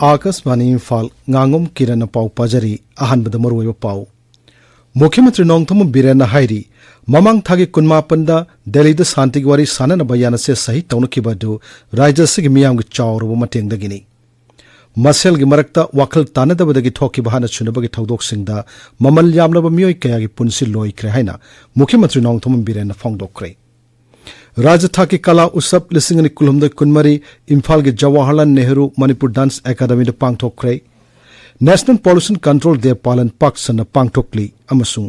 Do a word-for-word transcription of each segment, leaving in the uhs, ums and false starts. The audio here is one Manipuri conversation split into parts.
ꯑꯥꯀꯥꯁꯕꯥꯅꯤ ꯏꯝꯐꯥꯜ, ꯉꯥꯉꯣꯝ ꯀꯤꯔꯟꯅ ꯄꯥꯎ ꯄꯥꯖꯔꯤ꯫ ꯑꯍꯥꯟꯕꯗ ꯃꯔꯨꯑꯣꯏꯕ ꯄꯥꯎ꯫ ꯃꯨꯈ꯭ꯌ ꯃꯟꯇ꯭ꯔꯤ ꯅꯣꯡꯊꯣꯝꯕꯝ ꯕꯤꯔꯦꯟꯅ ꯍꯥꯏꯔꯤ, ꯃꯃꯥꯡ ꯊꯥꯒꯤ ꯀꯨꯟꯃꯥꯄꯟꯗ ꯗꯦꯜꯂꯤꯗ ꯁꯥꯟꯇꯤꯒꯤ ꯋꯥꯔꯤ ꯁꯥꯟꯅꯅꯕ ꯌꯥꯅꯁꯦ ꯁꯍꯤ ꯇꯧꯅꯈꯤꯕ ꯑꯗꯨ ꯔꯥꯖ꯭ꯌ ꯑꯁꯤꯒꯤ ꯃꯤꯌꯥꯝꯒꯤ ꯆꯥꯎꯔꯕ ꯃꯇꯦꯡꯗꯒꯤꯅꯤ꯫ ꯃꯁꯦꯜꯒꯤ ꯃꯔꯛꯇ ꯋꯥꯈꯜ ꯇꯥꯅꯗꯕꯗꯒꯤ ꯊꯣꯛꯈꯤꯕ ꯍꯥꯟꯅ ꯁꯨꯅꯕꯒꯤ ꯊꯧꯗꯣꯛꯁꯤꯡꯗ ꯃꯃꯜ ꯌꯥꯝꯂꯕ ꯃꯤꯑꯣꯏ ꯀꯌꯥꯒꯤ ꯄꯨꯟꯁꯤ ꯂꯣꯏꯈ꯭ꯔꯦ ꯍꯥꯏꯅ ꯃꯨꯈ꯭ꯌ ꯃꯟꯇ꯭ꯔꯤ ꯅꯣꯡꯊꯣꯝꯕꯝ ꯕꯤꯔꯦꯟꯅ ꯐꯣꯡꯗꯣꯛꯈ꯭ꯔꯦ꯫ ꯔꯥꯖ꯭ꯌ ꯊꯥꯛꯀꯤ ꯀꯂꯥ ꯎꯠꯁꯕ ꯂꯤꯁꯤꯡ ꯑꯅꯤ ꯀꯨꯟꯍꯨꯝꯗꯣꯏ ꯀꯨꯟꯃꯔꯤ ꯏꯝꯐꯥꯜꯒꯤ ꯖꯋꯥꯍꯔꯂꯥꯜ ꯅꯦꯍꯔꯨ ꯃꯅꯤꯄꯨꯔ ꯗꯥꯟꯁ ꯑꯦꯀꯥꯗꯃꯤꯗ ꯄꯥꯡꯊꯣꯛꯈ꯭ꯔꯦ꯫ National Pollution Control Day ꯄꯥꯂꯟ ꯄꯥꯛ ꯁꯟꯅ ꯄꯥꯡꯊꯣꯛꯂꯤ ꯑꯃꯁꯨꯡ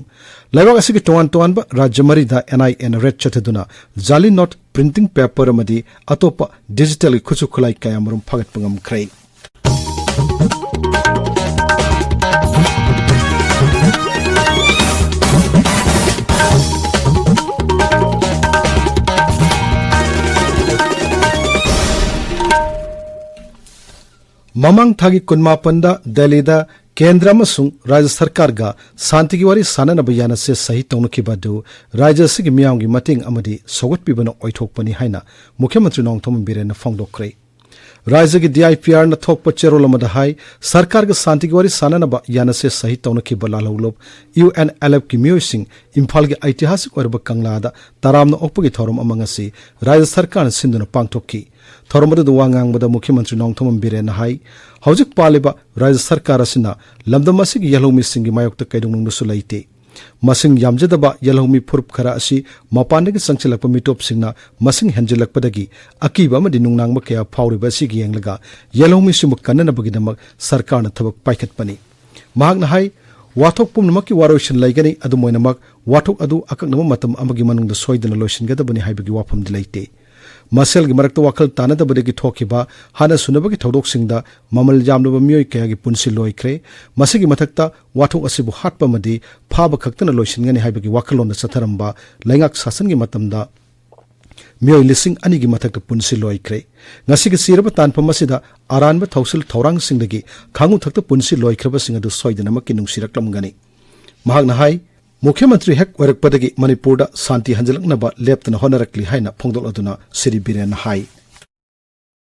ꯂꯩꯕꯥꯛ ꯑꯁꯤꯒꯤ ꯇꯣꯉꯥꯟ ꯇꯣꯉꯥꯟꯕ ꯔꯥꯖ꯭ꯌ ꯃꯔꯤꯗ NIA ꯅ ꯔꯦꯗ ꯆꯠꯊꯗꯨꯅ ꯖꯥꯂꯤ ꯅꯣꯠ, ꯄ꯭ꯔꯤꯟꯇꯤꯡ ꯄꯦꯄꯔ ꯑꯃꯗꯤ ꯑꯇꯣꯞꯄ ꯗꯤꯖꯤꯇꯦꯜꯒꯤ ꯈꯨꯠꯁꯨ ꯈꯨꯠꯂꯥꯏ ꯀꯌꯥꯃꯔꯨꯝ ꯐꯥꯒꯠꯄ ꯉꯝꯈ꯭ꯔꯦ꯫ ꯃꯃꯥꯡ ꯊꯥꯒꯤ ꯀꯨꯟꯃꯥꯄꯟꯗ ꯗꯦꯜꯂꯤꯗ ꯀꯦꯟꯗ꯭ꯔ ꯑꯃꯁꯨꯡ ꯔꯥꯖ꯭ꯌ ꯁꯔꯀꯥꯔꯒ ꯁꯥꯟꯇꯤꯒꯤ ꯋꯥꯔꯤ ꯁꯥꯟꯅꯅꯕ ꯌꯥꯅꯁꯦ ꯁꯍꯤ ꯇꯧꯅꯈꯤꯕ ꯑꯗꯨ ꯔꯥꯖ꯭ꯌ ꯑꯁꯤꯒꯤ ꯃꯤꯌꯥꯝꯒꯤ ꯃꯇꯦꯡ ꯑꯃꯗꯤ ꯁꯧꯒꯠꯄꯤꯕꯅ ꯑꯣꯏꯊꯣꯛꯄꯅꯤ ꯍꯥꯏꯅ ꯃꯨꯈ꯭ꯌ ꯃꯟꯇ꯭ꯔꯤ ꯅꯣꯡꯊꯣꯝꯕꯝ ꯕꯤꯔꯦꯟꯅ ꯐꯣꯡꯗꯣꯛꯈ꯭ꯔꯦ꯫ ꯔꯥꯖ꯭ꯌꯒꯤ DIPR ꯅ ꯊꯣꯛꯄ ꯆꯦꯔꯣꯜ ꯑꯃꯗ ꯍꯥꯏ, ꯁꯔꯀꯥꯔꯒ ꯁꯥꯟꯇꯤꯒꯤ ꯋꯥꯔꯤ ꯁꯥꯟꯅꯅꯕ ꯌꯥꯅꯁꯦ ꯁꯍꯤ ꯇꯧꯅꯈꯤꯕ ꯂꯥꯜꯍꯧꯂꯨꯞ UNLF ꯀꯤ ꯃꯤꯑꯣꯏꯁꯤꯡ ꯏꯝꯐꯥꯜꯒꯤ ꯑꯩꯇꯤꯍꯥꯁꯤꯛ ꯑꯣꯏꯔꯕ ꯀꯪꯂꯥꯗ ꯇꯔꯥꯝꯅ ꯑꯣꯛꯄꯒꯤ ꯊꯧꯔꯝ ꯑꯃ ꯉꯁꯤ ꯔꯥꯖ꯭ꯌ ꯁꯔꯀꯥꯔꯅ ꯁꯤꯟꯗꯨꯅ ꯄꯥꯡꯊꯣꯛꯈꯤ꯫ ꯊꯧꯔꯝ ꯑꯗꯨꯗ ꯋꯥ ꯉꯥꯡꯕꯗ ꯃꯨꯈ꯭ꯌ ꯃꯟꯇ꯭ꯔꯤ ꯅꯣꯡꯊꯣꯝꯕꯝ ꯕꯤꯔꯦꯟꯅ ꯍꯥꯏ, ꯍꯧꯖꯤꯛ ꯄꯥꯜꯂꯤꯕ ꯔꯥꯖ꯭ꯌ ꯁꯔꯀꯥꯔ ꯑꯁꯤꯅ ꯂꯝꯗꯝ ꯑꯁꯤꯒꯤ ꯌꯦꯜꯍꯧꯃꯤꯁꯤꯡꯒꯤ ꯃꯥꯌꯣꯛꯇ ꯀꯩꯗꯧꯅꯨꯡꯗꯁꯨ ꯂꯩꯇꯦ꯫ ꯃꯁꯤꯡ ꯌꯥꯝꯖꯗꯕ ꯌꯦꯜꯍꯧꯃꯤ ꯐꯨꯔꯨꯞ ꯈꯔ ꯑꯁꯤ ꯃꯄꯥꯟꯗꯒꯤ ꯆꯪꯁꯤꯜꯂꯛꯄ ꯃꯤꯇꯣꯞꯁꯤꯡꯅ ꯃꯁꯤꯡ ꯍꯦꯟꯖꯤꯜꯂꯛꯄꯗꯒꯤ ꯑꯀꯤꯕ ꯑꯃꯗꯤ ꯅꯨꯡꯅꯥꯡꯕ ꯀꯌꯥ ꯐꯥꯎꯔꯤꯕ ꯑꯁꯤꯒꯤ ꯌꯦꯡꯂꯒ ꯌꯦꯜꯍꯧꯃꯤꯁꯤꯡꯕꯨ ꯀꯟꯅꯅꯕꯒꯤꯗꯃꯛ ꯁꯔꯀꯥꯔꯅ ꯊꯕꯛ ꯄꯥꯏꯈꯠꯄꯅꯤ꯫ ꯃꯍꯥꯛꯅ ꯍꯥꯏ, ꯋꯥꯊꯣꯛ ꯄꯨꯝꯅꯃꯛꯀꯤ ꯋꯥꯔꯣꯏꯁꯤꯟ ꯂꯩꯒꯅꯤ, ꯑꯗꯨꯝ ꯑꯣꯏꯅꯃꯛ ꯋꯥꯊꯣꯛ ꯑꯗꯨ ꯑꯀꯛꯅꯕ ꯃꯇꯝ ꯑꯃꯒꯤ ꯃꯅꯨꯡꯗ ꯁꯣꯏꯗꯅ ꯂꯣꯏꯁꯤꯟꯒꯗꯕꯅꯤ ꯍꯥꯏꯕꯒꯤ ꯋꯥꯐꯝꯗꯤ ꯂꯩꯇꯦ꯫ ꯃꯁꯦꯜꯒꯤ ꯃꯔꯛꯇ ꯋꯥꯈꯜ ꯇꯥꯅꯗꯕꯗꯒꯤ ꯊꯣꯛꯈꯤꯕ ꯍꯥꯟꯅ ꯁꯨꯅꯕꯒꯤ ꯊꯧꯗꯣꯛꯁꯤꯡꯗ ꯃꯃꯜ ꯌꯥꯝꯂꯕ ꯃꯤꯑꯣꯏ ꯀꯌꯥꯒꯤ ꯄꯨꯟꯁꯤ ꯂꯣꯏꯈ꯭ꯔꯦ꯫ ꯃꯁꯤꯒꯤ ꯃꯊꯛꯇ ꯋꯥꯊꯣꯛ ꯑꯁꯤꯕꯨ ꯍꯥꯠꯄ ꯑꯃꯗꯤ ꯐꯥꯕ ꯈꯛꯇꯅ ꯂꯣꯏꯁꯤꯟꯒꯅꯤ ꯍꯥꯏꯕꯒꯤ ꯋꯥꯈꯜꯂꯣꯟꯗ ꯆꯠꯊꯔꯝꯕ ꯂꯩꯉꯥꯛ ꯁꯥꯁꯟꯒꯤ ꯃꯇꯝꯗ ꯃꯤꯑꯣꯏ ꯂꯤꯁꯤꯡ ꯑꯅꯤꯒꯤ ꯃꯊꯛꯇ ꯄꯨꯟꯁꯤ ꯂꯣꯏꯈ꯭ꯔꯦ꯫ ꯉꯁꯤꯒꯤ ꯆꯤꯔꯕ ꯇꯥꯟꯐꯝ ꯑꯁꯤꯗ ꯑꯔꯥꯟꯕ ꯊꯧꯁꯤꯜ ꯊꯧꯔꯥꯡꯁꯤꯡꯗꯒꯤ ꯈꯥꯉꯨ ꯊꯛꯇ ꯄꯨꯟꯁꯤ ꯂꯣꯏꯈ꯭ꯔꯕꯁꯤꯡ ꯑꯗꯨ ꯁꯣꯏꯗꯅꯃꯛꯀꯤ ꯅꯨꯡꯁꯤꯔꯛꯂꯝꯒꯅꯤ꯫ ꯃꯍꯥꯛꯅ ꯍꯥꯏ, ꯃꯨꯈ꯭ꯌ ꯃꯟꯇ꯭ꯔꯤ ꯍꯦꯛ ꯑꯣꯏꯔꯛꯄꯗꯒꯤ ꯃꯅꯤꯄꯨꯔꯗ ꯁꯥꯟꯇꯤ ꯍꯟꯖꯤꯜꯂꯛꯅꯕ ꯂꯦꯞꯇꯅ ꯍꯣꯠꯅꯔꯛꯂꯤ ꯍꯥꯏꯅ ꯐꯣꯡꯗꯣꯛꯂꯗꯨꯅ ꯁ꯭ꯔꯤ ꯕꯤꯔꯦꯟꯅ ꯍꯥꯏ꯫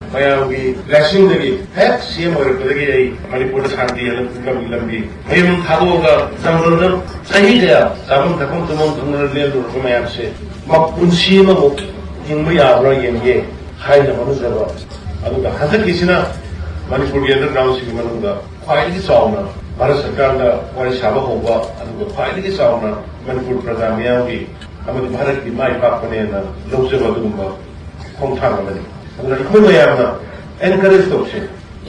ꯃꯌꯥꯝꯒꯤ blessingꯗꯒꯤ ꯍꯦꯛ ꯁꯤ ꯑꯦꯝ ꯑꯣꯏꯔꯛꯄꯗꯒꯤ ꯑꯩ ꯃꯅꯤꯄꯨꯔꯗ ꯁꯥꯟꯇꯤ ꯍꯦꯟꯅ ꯐꯪꯉꯛꯂꯝꯃꯤ꯫ ꯃꯌꯨꯝ ꯊꯥꯗꯣꯛꯑꯒ ꯖꯪꯒꯜꯗ ꯆꯍꯤ ꯀꯌꯥ ꯆꯥꯐꯝ ꯊꯛꯐꯝ ꯇꯨꯝꯐꯝ ꯈꯪꯗꯅ ꯂꯦꯜꯂꯨꯔꯕ ꯃꯌꯥꯝꯁꯦ ꯃꯄꯨꯟꯁꯤ ꯑꯃꯃꯨꯛ ꯍꯤꯡꯕ ꯌꯥꯕ꯭ꯔꯥ ꯌꯦꯡꯒꯦ ꯍꯥꯏꯅ ꯍꯣꯠꯅꯖꯕ꯫ ꯑꯗꯨꯒ ꯍꯟꯗꯛꯀꯤꯁꯤꯅ ꯃꯅꯤꯄꯨꯔꯒꯤ undergroundꯁꯤꯡꯒꯤ ꯃꯅꯨꯡꯗ ꯈ꯭ꯋꯥꯏꯗꯒꯤ ꯆꯥꯎꯅ ꯚꯥꯔꯠ ꯁꯔꯀꯥꯔꯒ ꯋꯥꯔꯤ ꯁꯥꯕ ꯍꯧꯕ, ꯑꯗꯨꯒ ꯈ꯭ꯋꯥꯏꯗꯒꯤ ꯆꯥꯎꯅ ꯃꯅꯤꯄꯨꯔ ꯄ꯭ꯔꯖꯥ ꯃꯤꯌꯥꯝꯒꯤ ꯑꯃꯗꯤ ꯚꯥꯔꯠꯀꯤ ꯃꯥꯏ ꯄꯥꯛꯄꯅꯦꯅ ꯂꯧꯖꯕ ꯑꯗꯨꯒꯨꯝꯕ ꯈꯣꯡꯊꯥꯡ ꯑꯃꯅꯤ꯫ ꯑꯗꯨꯅ ꯑꯩꯈꯣꯏ ꯃꯌꯥꯝꯅ encourage ꯇꯧꯁꯦ꯫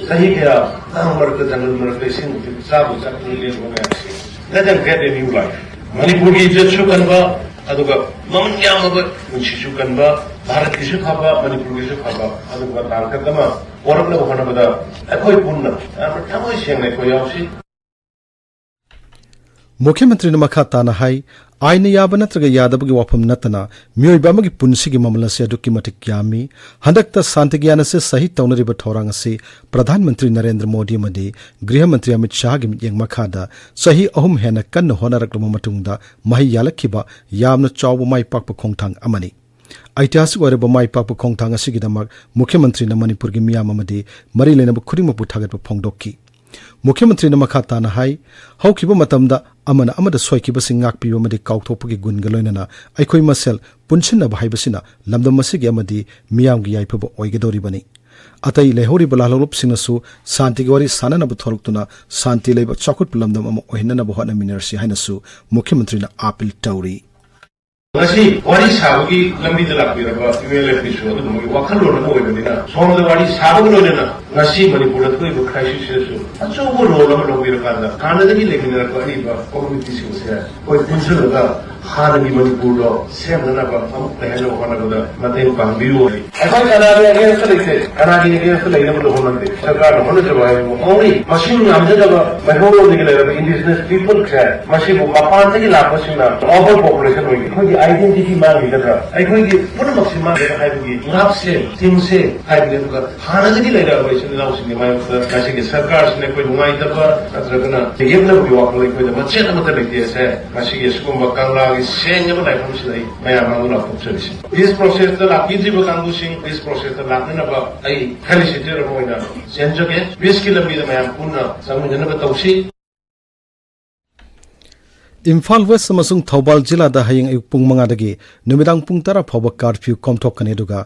ꯆꯍꯤ ꯀꯌꯥ ꯅꯥꯡ ꯃꯔꯛꯇ, ꯖꯪꯒꯜ ꯃꯔꯛꯇ ꯏꯁꯤꯡ ꯅꯨꯡꯁꯤꯠ ꯆꯥꯕ ꯆꯠꯄ ꯂꯦꯟꯕ ꯃꯌꯥꯝꯁꯦ, let them get a new life꯫ ꯃꯅꯤꯄꯨꯔꯒꯤ ꯏꯖꯠꯁꯨ ꯀꯟꯕ, ꯑꯗꯨꯒ ꯃꯃꯜ ꯌꯥꯝꯂꯕ ꯄꯨꯟꯁꯤꯁꯨ ꯀꯟꯕ, ꯚꯥꯔꯠꯀꯤꯁꯨ ꯐꯕ, ꯃꯅꯤꯄꯨꯔꯒꯤꯁꯨ ꯐꯕ ꯑꯗꯨꯒꯨꯝꯕ ꯇꯥꯡꯀꯛ ꯑꯃ ꯄꯣꯔꯛꯅꯕ ꯍꯣꯠꯅꯕꯗ ꯑꯩꯈꯣꯏ ꯄꯨꯟꯅ ꯌꯥꯝꯅ ꯊꯃꯣꯏ ꯁꯦꯡꯅ ꯑꯩꯈꯣꯏ ꯌꯥꯎꯁꯤ꯫ ꯃꯨꯈ꯭ꯌ ꯃꯟꯇ꯭ꯔꯤꯅ ꯃꯈꯥ ꯇꯥꯅ ꯍꯥꯏ, ꯑꯥꯏꯟꯅ ꯌꯥꯕ ꯅꯠꯇ꯭ꯔꯒ ꯌꯥꯗꯕꯒꯤ ꯋꯥꯐꯝ ꯅꯠꯇꯅ ꯃꯤꯑꯣꯏꯕ ꯑꯃꯒꯤ ꯄꯨꯟꯁꯤꯒꯤ ꯃꯃꯜ ꯑꯁꯤ ꯑꯗꯨꯛꯀꯤ ꯃꯇꯤꯛ ꯌꯥꯝꯃꯤ꯫ ꯍꯟꯗꯛꯇ ꯁꯥꯟꯇꯤ ꯒ꯭ꯌꯥꯟ ꯑꯁꯤ ꯁꯍꯤ ꯇꯧꯅꯔꯤꯕ ꯊꯧꯔꯥꯡ ꯑꯁꯤ ꯄ꯭ꯔꯙꯥꯟ ꯃꯟꯇ꯭ꯔꯤ ꯅꯔꯦꯟꯗ꯭ꯔ ꯃꯣꯗꯤ ꯑꯃꯗꯤ ꯒ꯭ꯔꯤꯍ ꯃꯟꯇ꯭ꯔꯤ ꯑꯃꯤꯠ ꯁꯥꯍꯒꯤ ꯃꯤꯠꯌꯦꯡ ꯃꯈꯥꯗ ꯆꯍꯤ ꯑꯍꯨꯝ ꯍꯦꯟꯅ ꯀꯟꯅ ꯍꯣꯠꯅꯔꯛꯂꯕ ꯃꯇꯨꯡꯗ ꯃꯍꯩ ꯌꯥꯜꯂꯛꯈꯤꯕ ꯌꯥꯝꯅ ꯆꯥꯎꯕ ꯃꯥꯏ ꯄꯥꯛꯄ ꯈꯣꯡꯊꯥꯡ ꯑꯃꯅꯤ꯫ ꯑꯩꯇꯤꯍꯥꯁꯤꯛ ꯑꯣꯏꯔꯕ ꯃꯥꯏ ꯄꯥꯛꯄ ꯈꯣꯡꯊꯥꯡ ꯑꯁꯤꯒꯤꯗꯃꯛ ꯃꯨꯈ꯭ꯌ ꯃꯟꯇ꯭ꯔꯤꯅ ꯃꯅꯤꯄꯨꯔꯒꯤ ꯃꯤꯌꯥꯝ ꯑꯃꯗꯤ ꯃꯔꯤ ꯂꯩꯅꯕ ꯈꯨꯗꯤꯡꯃꯛꯄꯨ ꯊꯥꯒꯠꯄ ꯐꯣꯡꯗꯣꯛꯈꯤ꯫ ꯃꯨꯈ꯭ꯌ ꯃꯟꯇ꯭ꯔꯤꯅ ꯃꯈꯥ ꯇꯥꯅ ꯍꯥꯏ, ꯍꯧꯈꯤꯕ ꯃꯇꯝꯗ ꯑꯃꯅ ꯑꯃꯗ ꯁꯣꯏꯈꯤꯕꯁꯤꯡ ꯉꯥꯛꯄꯤꯕ ꯑꯃꯗꯤ ꯀꯥꯎꯊꯣꯛꯄꯒꯤ ꯒꯨꯟꯒ ꯂꯣꯏꯅꯅ ꯑꯩꯈꯣꯏ ꯃꯁꯦꯜ ꯄꯨꯟꯁꯤꯟꯅꯕ ꯍꯥꯏꯕꯁꯤꯅ ꯂꯝꯗꯝ ꯑꯁꯤꯒꯤ ꯑꯃꯗꯤ ꯃꯤꯌꯥꯝꯒꯤ ꯌꯥꯏꯐꯕ ꯑꯣꯏꯒꯗꯧꯔꯤꯕꯅꯤ꯫ ꯑꯇꯩ ꯂꯩꯍꯧꯔꯤꯕ ꯂꯥꯜꯍꯧꯂꯨꯞꯁꯤꯡꯅꯁꯨ ꯁꯥꯟꯇꯤꯒꯤ ꯋꯥꯔꯤ ꯁꯥꯟꯅꯅꯕ ꯊꯣꯔꯛꯇꯨꯅ ꯁꯥꯟꯇꯤ ꯂꯩꯕ ꯆꯥꯎꯈꯠꯄ ꯂꯝꯗꯝ ꯑꯃ ꯑꯣꯏꯍꯟꯅꯅꯕ ꯍꯣꯠꯅꯃꯤꯟꯅꯔꯁꯤ ꯍꯥꯏꯅꯁꯨ ꯃꯨꯈ꯭ꯌ ꯃꯟꯇ꯭ꯔꯤꯅ ꯑꯥꯄꯤꯜ ꯇꯧꯔꯤ꯫ ꯉꯁꯤ ꯋꯥꯔꯤ ꯁꯥꯕꯒꯤ ꯂꯝꯕꯤꯗ ꯂꯥꯛꯄꯤꯔꯕ ꯌꯨ ꯑꯦꯜ ꯑꯦꯐꯀꯤꯁꯨ ꯑꯗꯨꯒꯨꯝꯕꯒꯤ ꯋꯥꯈꯜꯂꯣꯟ ꯑꯃ ꯑꯣꯏꯕꯅꯤꯅ, ꯁꯣꯝꯗ ꯋꯥꯔꯤ ꯁꯥꯕꯒ ꯂꯣꯏꯅꯅ ꯉꯁꯤ ꯃꯅꯤꯄꯨꯔꯗ ꯊꯣꯛꯏꯕ crisis ꯁꯤꯗꯁꯨ ꯑꯆꯧꯕ role ꯑꯃ ꯂꯧꯕꯤꯔꯀꯥꯟꯗ, ꯍꯥꯟꯅꯗꯒꯤ ꯂꯩꯃꯤꯟꯅꯔꯛꯄ ꯑꯔꯤꯕ community ꯁꯤꯡꯁꯦ ꯑꯩꯈꯣꯏ ꯄꯨꯟꯁꯤꯜꯂꯒ ꯍꯥꯟꯅꯒꯤ ꯃꯅꯤꯄꯨꯔꯗꯣ ꯁꯦꯝꯅꯅꯕ ꯑꯃꯨꯛ ꯂꯩꯍꯟꯅꯕ ꯍꯣꯠꯅꯕꯗ ꯃꯇꯦꯡ ꯄꯥꯡꯕꯤꯌꯨ꯫ ꯑꯩꯈꯣꯏ ꯀꯅꯥꯒꯤ against ꯇ ꯂꯩꯇꯦ, ꯀꯅꯥꯒꯤ against ꯇ ꯂꯩꯅꯕꯗꯣ ꯍꯣꯠꯅꯗꯦ꯫ ꯁꯔꯀꯥꯔꯅ ꯍꯣꯠꯅꯖꯕ ꯍꯥꯏꯕꯕꯨ only ꯃꯁꯤꯡ ꯌꯥꯝꯖꯗꯕ ꯃꯩꯍꯧꯔꯣꯟꯗꯒꯤ ꯂꯩꯔꯕ indigenous people ꯁꯦ, ꯃꯁꯤꯕꯨ ꯃꯄꯥꯟꯗꯒꯤ ꯂꯥꯛꯄꯁꯤꯡꯅ over population ꯑꯣꯏꯅ ꯑꯩꯈꯣꯏꯒꯤ identity ꯃꯥꯡꯈꯤꯒꯗ꯭ꯔꯥ, ꯑꯩꯈꯣꯏꯒꯤ ꯄꯨꯝꯅꯃꯛꯁꯤ ꯃꯥꯡꯒꯗ꯭ꯔꯥ ꯍꯥꯏꯕꯒꯤ ꯉꯥꯛꯁꯦ, ꯊꯤꯡꯁꯦ ꯍꯥꯏꯕꯅꯤ꯫ ꯑꯗꯨꯒ ꯍꯥꯟꯅꯗꯒꯤ ꯂꯩꯔꯛꯑꯕ ꯏꯆꯤꯜ ꯏꯅꯥꯎꯁꯤꯡꯒꯤ ꯃꯥꯌꯣꯛꯇ ꯉꯁꯤꯒꯤ ꯁꯔꯀꯥꯔꯁꯤꯅ ꯑꯩꯈꯣꯏ ꯅꯨꯡꯉꯥꯏꯇꯕ ꯅꯠꯇ꯭ꯔꯒꯅ ꯌꯦꯛꯅꯕꯒꯤ ꯋꯥꯈꯜ ꯑꯩꯈꯣꯏꯗ ꯃꯆꯦꯠ ꯑꯃꯠꯇ ꯂꯩꯇꯦ꯫ ꯑꯁꯦ ꯉꯁꯤꯒꯤ ꯑꯁꯤꯒꯨꯝꯕ ꯀꯪꯂꯥꯒꯤ ꯁꯦꯡꯂꯕ ꯂꯥꯏꯐꯝꯁꯤꯗ ꯑꯩ ꯃꯌꯥꯝ ꯃꯥꯡꯗ ꯂꯥꯎꯊꯣꯛꯆꯔꯤꯁꯤ꯫ ꯄꯤꯁ ꯄ꯭ꯔꯣꯁꯦꯁꯇ ꯂꯥꯛꯄꯤꯗ꯭ꯔꯤꯕ ꯀꯥꯡꯕꯨꯁꯤꯡ ꯄꯤꯁ ꯄ꯭ꯔꯣꯁꯦꯁꯇ ꯂꯥꯛꯅꯅꯕ ꯑꯩ ꯐꯦꯂꯤꯁꯤꯇꯦꯇꯔ ꯑꯃ ꯑꯣꯏꯅ ꯆꯦꯟꯖꯒꯦ꯫ ꯄꯤꯁꯀꯤ ꯂꯝꯕꯤꯗ ꯃꯌꯥꯝ ꯄꯨꯟꯅ ꯆꯪꯃꯤꯟꯅꯅꯕ ꯇꯧꯁꯤ꯫ ꯏꯝꯐꯥꯜ ꯋꯦꯁ ꯑꯃꯁꯨꯡ ꯊꯧꯕꯥꯜ ꯖꯤꯂꯥꯗ ꯍꯌꯦꯡ ꯑꯌꯨꯛ ꯄꯨꯡ ꯃꯉꯥꯗꯒꯤ ꯅꯨꯃꯤꯗꯥꯡ ꯄꯨꯡ ꯇꯔꯥ ꯐꯥꯎꯕ ꯀꯥꯔꯐ꯭ꯌꯨ ꯀꯣꯝꯊꯣꯛꯀꯅꯤ, ꯑꯗꯨꯒ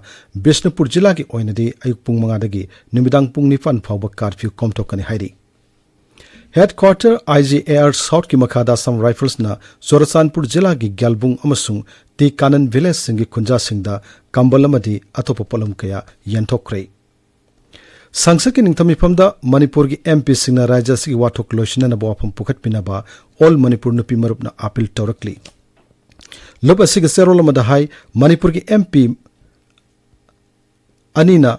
ꯕꯤꯁꯅꯨꯄꯨꯔ ꯖꯤꯂꯥꯒꯤ ꯑꯣꯏꯅꯗꯤ ꯑꯌꯨꯛ ꯄꯨꯡ ꯃꯉꯥꯗꯒꯤ ꯅꯨꯃꯤꯗꯥꯡ ꯄꯨꯡ ꯅꯤꯄꯥꯟ ꯐꯥꯎꯕ ꯀꯥꯔꯐ꯭ꯌꯨ ꯀꯣꯝꯊꯣꯛꯀꯅꯤ ꯍꯥꯏꯔꯤ꯫ Headquarter I G A R ꯁꯥꯎꯠꯀꯤ ꯃꯈꯥꯗ ꯑꯁꯥꯝ ꯔꯥꯏꯐꯜꯁꯅ ꯆꯨꯔꯆꯥꯟꯄꯨꯔ ꯖꯤꯂꯥꯒꯤ ꯒ꯭ꯌꯥꯜꯕꯨꯡ ꯑꯃꯁꯨꯡ ꯇꯤ ꯀꯥꯅꯟ ꯚꯤꯂꯦꯖꯁꯤꯡꯒꯤ ꯈꯨꯟꯖꯥꯁꯤꯡꯗ ꯀꯝꯕꯜ ꯑꯃꯗꯤ ꯑꯇꯣꯞꯄ ꯄꯣꯠꯂꯝ ꯀꯌꯥ ꯌꯦꯟꯊꯣꯛꯈ꯭ꯔꯦ꯫ ꯁꯪꯁꯠꯀꯤ ꯅꯤꯡꯊꯝ ꯃꯤꯐꯝꯗ ꯃꯅꯤꯄꯨꯔꯒꯤ ꯑꯦꯝ ꯄꯤꯁꯤꯡꯅ ꯔꯥꯖ꯭ꯌ ꯑꯁꯤꯒꯤ ꯋꯥꯊꯣꯛ ꯂꯣꯏꯁꯤꯟꯅꯅꯕ ꯋꯥꯐꯝ ꯄꯨꯈꯠꯃꯤꯟꯅꯕ ꯑꯣꯜ ꯃꯅꯤꯄꯨꯔ ꯅꯨꯄꯤ ꯃꯔꯨꯞꯅ ꯑꯥꯄꯤꯜ ꯇꯧꯔꯛꯂꯤ꯫ ꯂꯨꯞ ꯑꯁꯤꯒꯤ ꯆꯦꯔꯣꯜ ꯑꯃꯗ ꯍꯥꯏ, ꯃꯅꯤꯄꯨꯔꯒꯤ ꯑꯦꯝ ꯄꯤ ꯑꯅꯤꯅ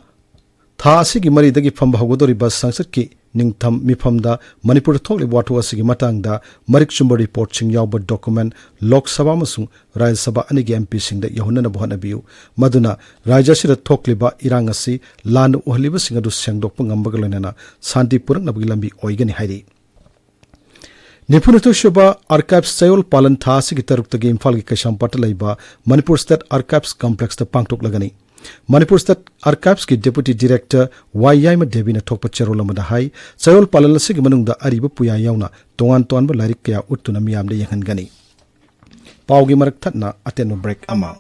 ꯊꯥ ꯑꯁꯤꯒꯤ ꯃꯔꯤꯗꯒꯤ ꯐꯝꯕ ꯍꯧꯒꯗꯧꯔꯤꯕ ꯁꯪꯁꯠꯀꯤ ꯅꯤꯡꯊꯝ ꯃꯤꯐꯝꯗ ꯃꯅꯤꯄꯨꯔꯗ ꯊꯣꯛꯂꯤꯕ ꯋꯥꯊꯣꯛ ꯑꯁꯤꯒꯤ ꯃꯇꯥꯡꯗ ꯃꯔꯤꯛ ꯆꯨꯝꯕ ꯔꯤꯄꯣꯔꯠꯁꯤꯡ ꯌꯥꯎꯕ ꯗꯣꯀꯨꯃꯦꯟ ꯂꯣꯛ ꯁꯚꯥ ꯑꯃꯁꯨꯡ ꯔꯥꯖ꯭ꯌ ꯁꯚꯥ ꯑꯅꯤꯒꯤ ꯑꯦꯝ ꯄꯤꯁꯤꯡꯗ ꯌꯧꯍꯟꯅꯅꯕ ꯍꯣꯠꯅꯕꯤꯌꯨ, ꯃꯗꯨꯅ ꯔꯥꯖ꯭ꯌ ꯑꯁꯤꯗ ꯊꯣꯛꯂꯤꯕ ꯏꯔꯥꯡ ꯑꯁꯤ ꯂꯥꯟꯅ ꯎꯍꯜꯂꯤꯕꯁꯤꯡ ꯑꯗꯨ ꯁꯦꯡꯗꯣꯛꯄ ꯉꯝꯕꯒ ꯂꯣꯏꯅꯅ ꯁꯥꯟꯇꯤ ꯄꯨꯔꯛꯅꯕꯒꯤ ꯂꯝꯕꯤ ꯑꯣꯏꯒꯅꯤ ꯍꯥꯏꯔꯤ꯫ ꯅꯤꯐꯨꯅꯤꯊꯣꯏ ꯁꯨꯕ ꯑꯥꯔꯀꯥꯏꯚꯁ ꯆꯌꯣꯜ ꯄꯥꯂꯟ ꯊꯥ ꯑꯁꯤꯒꯤ ꯇꯔꯨꯛꯇꯒꯤ ꯏꯝꯐꯥꯜꯒꯤ ꯀꯩꯁꯥꯝꯄꯥꯠꯇ ꯂꯩꯕ ꯃꯅꯤꯄꯨꯔ ꯁ꯭ꯇꯦꯠ ꯑꯥꯔꯀꯥꯏꯚꯁ ꯀꯝꯄ꯭ꯂꯦꯛꯁꯇ ꯄꯥꯡꯊꯣꯛꯂꯒꯅꯤ꯫ ꯃꯅꯤꯄꯨꯔ ꯁ꯭ꯇꯦꯠ ꯑꯥꯔꯀꯥꯏꯚꯁꯀꯤ ꯗꯦꯄꯨꯇꯤ ꯗꯤꯔꯦꯛꯇꯔ ꯋꯥꯏ ꯌꯥꯏꯃ ꯗꯦꯕꯤꯅ ꯊꯣꯛꯄ ꯆꯦꯔꯣꯜ ꯑꯃꯗ ꯍꯥꯏ, ꯆꯌꯣꯜ ꯄꯥꯂꯟ ꯑꯁꯤꯒꯤ ꯃꯅꯨꯡꯗ ꯑꯔꯤꯕ ꯄꯨꯌꯥ ꯌꯥꯎꯅ ꯇꯣꯉꯥꯟ ꯇꯣꯉꯥꯟꯕ ꯂꯥꯏꯔꯤꯛ ꯀꯌꯥ ꯎꯠꯇꯨꯅ ꯃꯤꯌꯥꯝꯗ ꯌꯦꯡꯍꯟꯒꯅꯤ꯫ ꯄꯥꯎꯒꯤ ꯃꯔꯛ ꯊꯠꯅ ꯑꯇꯦꯟꯕ ꯕ꯭ꯔꯦꯛ ꯑꯃ꯫